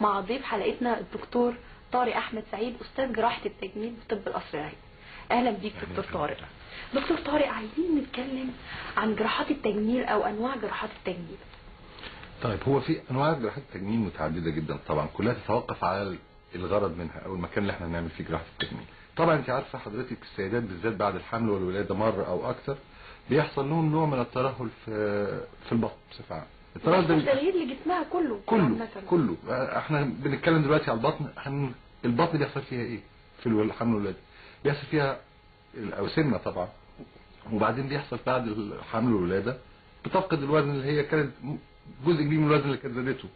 مع ضيف حلقتنا الدكتور طارق احمد سعيد، استاذ جراحه التجميل بطب القصر العيني. اهلا بيك دكتور طارق. دكتور طارق، عايزين نتكلم عن جراحات التجميل او انواع جراحات التجميل. طيب، هو في انواع جراحات التجميل متعددة جدا طبعا، كلها تتوقف على الغرض منها او المكان اللي احنا هنعمل فيه جراحه التجميل. طبعا انت عارفه حضرتك السيدات بالذات بعد الحمل والولاده مرة او اكثر بيحصل لهم نوع من الترهل في البطن بصفة عامة. الترهل ده تغيير لجسمها كله كله كله. احنا بنتكلم دلوقتي على البطن. البطن بيحصل فيها ايه في الحمل والولاده؟ بيحصل فيها الاوسمه طبعا، وبعدين بيحصل بعد الحمل والولاده بتفقد الوزن اللي هي كانت جزء كبير من الوزن اللي كانت زادته،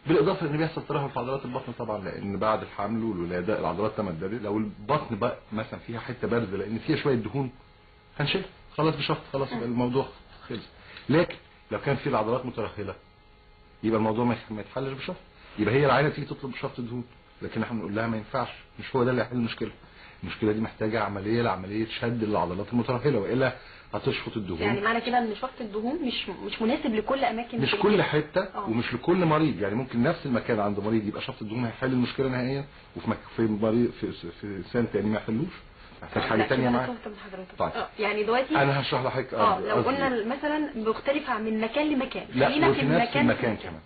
بالاضافة ان بيحصل ترهل في عضلات البطن طبعا، لان بعد الحمل والولاده العضلات تمددت. لو البطن بقى مثلا فيها حتة بارزة لان فيها شوية دهون هنشيلها خلاص بشفط، خلاص يبقى الموضوع خلص. لكن لو كان في العضلات مترهله يبقى الموضوع ما يتحلش بشفط، يبقى هي العينة تيجي تطلب شفط دهون، لكن احنا بنقول لها ما ينفعش، مش هو ده اللي هيحل المشكلة. المشكلة دي محتاجه عملية لعملية شد العضلات المترهله، والا هتشفط الدهون. يعني معنى كده ان شفط الدهون مش مناسب لكل اماكن، مش كل حتة ومش لكل مريض. يعني ممكن نفس المكان عند مريض يبقى شفط الدهون هيحل المشكلة نهائيا، وفي في مريض في انسان ثاني ما يحلوش، محتاج حاجة ثانية معاه. طيب يعني دلوقتي انا هشرح لحضرتك. لو قلنا مثلا مختلفة من مكان لمكان، خلينا في نفس المكان كمان،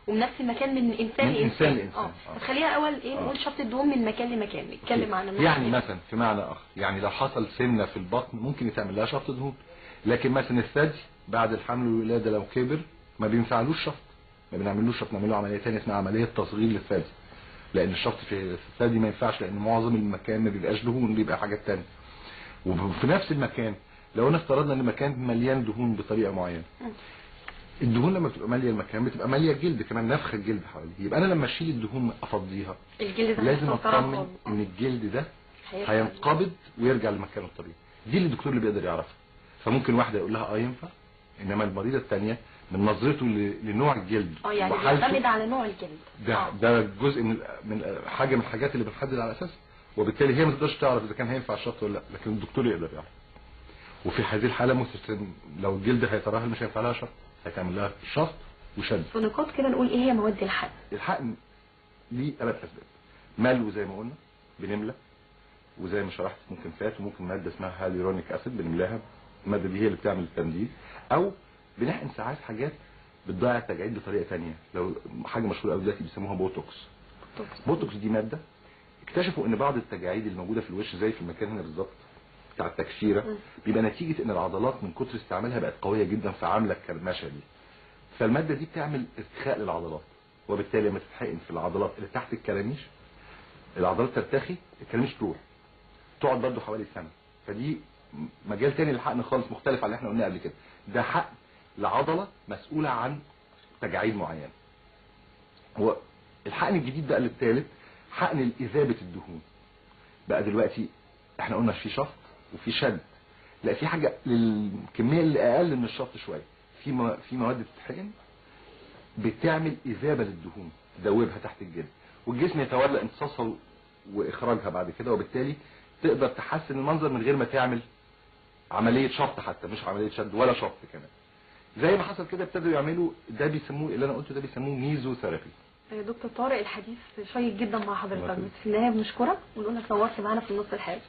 ومن نفس المكان من انسان لانسان. خلينا اول ايه نقول شفط الدهون من مكان لمكان، نتكلم عن يعني مثلا في معنى اخر، يعني لو حصل سمنه في البطن ممكن يتعمل لها شفط دهون، لكن مثلا الثدي بعد الحمل والولاده لو كبر ما بينفعلوش شفط، ما بنعملوش شفط، نعمل له عملية ثانية اسمها عملية تصغير للثدي، لان الشفط في الثدي ما ينفعش، لان معظم المكان ما بيبقاش دهون، بيبقى حاجات ثانية. وفي نفس المكان لو انا افترضنا ان المكان مليان دهون بطريقة معينة، الدهون لما بتبقى ماليه المكان بتبقى ماليه الجلد كمان، نفخه الجلد حواليه. يبقى انا لما اشيل الدهون افضيها الجلد ده لازم اطمن ان الجلد ده هينقبض ويرجع لمكانه الطبيعي. دي اللي الدكتور اللي بيقدر يعرفها. فممكن واحدة يقول لها ينفع، انما المريضة الثانية من نظرته لنوع الجلد يعني بيعتمد على نوع الجلد ده جزء من حاجة من الحاجات اللي بنحدد على اساسها، وبالتالي هي ما تقدرش تعرف اذا كان هينفع الشفط ولا لا، لكن الدكتور يقدر يعرف. وفي هذه الحالة لو الجلد هيترهل مش هينفع لها شفط، هتعمل لها شفط وشد. في نقاط كده نقول ايه هي مواد الحقن؟ الحقن ليه ثلاث اسباب. ملو زي ما قلنا بنملى، وزي ما شرحت ممكن fat، وممكن مادة اسمها hyaluronic acid بنملاها، المادة دي هي اللي بتعمل التمديد. او بنحقن ساعات حاجات بتضيع التجاعيد بطريقة ثانية، لو حاجة مشهورة قوي دلوقتي بيسموها بوتوكس. بوتوكس دي مادة اكتشفوا ان بعض التجاعيد اللي موجودة في الوش زي في المكان هنا بالظبط بتاع التكشيره، بيبقى نتيجة ان العضلات من كتر استعمالها بقت قوية جدا فعامله الكرمشه دي. فالماده دي بتعمل ارتخاء للعضلات، وبالتالي لما تتحقن في العضلات اللي تحت الكراميش العضلات ترتخي، الكراميش تروح، تقعد برضه حوالي سنة. فدي مجال تاني للحقن خالص مختلف عن اللي احنا قلناه قبل كده. ده حقن لعضله مسؤولة عن تجاعيد معينة. هو الحقن الجديد بقى للثالث حقن لاذابه الدهون. بقى دلوقتي احنا قلنا في شفط وفي شد، لا في حاجة للكميه اللي اقل من الشفط شوية، في مواد بتتحقن بتعمل اذابه للدهون، تدوبها تحت الجلد، والجسم يتولى امتصاصها واخراجها بعد كده، وبالتالي تقدر تحسن المنظر من غير ما تعمل عملية شفط، حتى مش عملية شد ولا شفط كمان. زي ما حصل كده ابتدوا يعملوا ده، بيسموه اللي انا قلته ده بيسموه ميزو ثيرابي. يا دكتور طارق الحديث شيق جدا مع حضرتك، بس في النهاية بنشكرك ونقول لك نورت معانا في النص الحالي.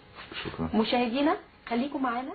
شكرا. مشاهدينا خليكم معانا.